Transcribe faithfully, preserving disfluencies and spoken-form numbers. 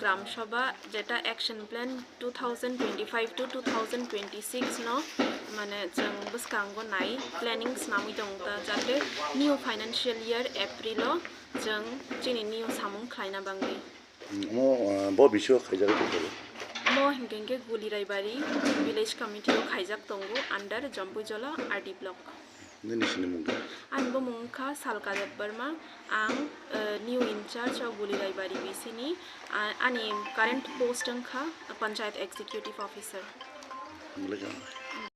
Gram Sabha jeta action plan two thousand twenty-five to two thousand twenty-six no mane chwng bwskango nai planning snamwi tongo ta jate new financial year April o chwng chini new samung khlaina bangwi. Omo, ah, bo bisio khaijak tongthoro. Mo hinkhe hinkhe Guliraibari village committee o khaijak tongo under Jampuijola R D block. Nini sini mung khe? Ani bumung wngkha Salka Debbarma, ang, eh, new in charge of Guliraibari B C ni, ah, ani current post wngkha Panchayat Executive Officer. Belai khe.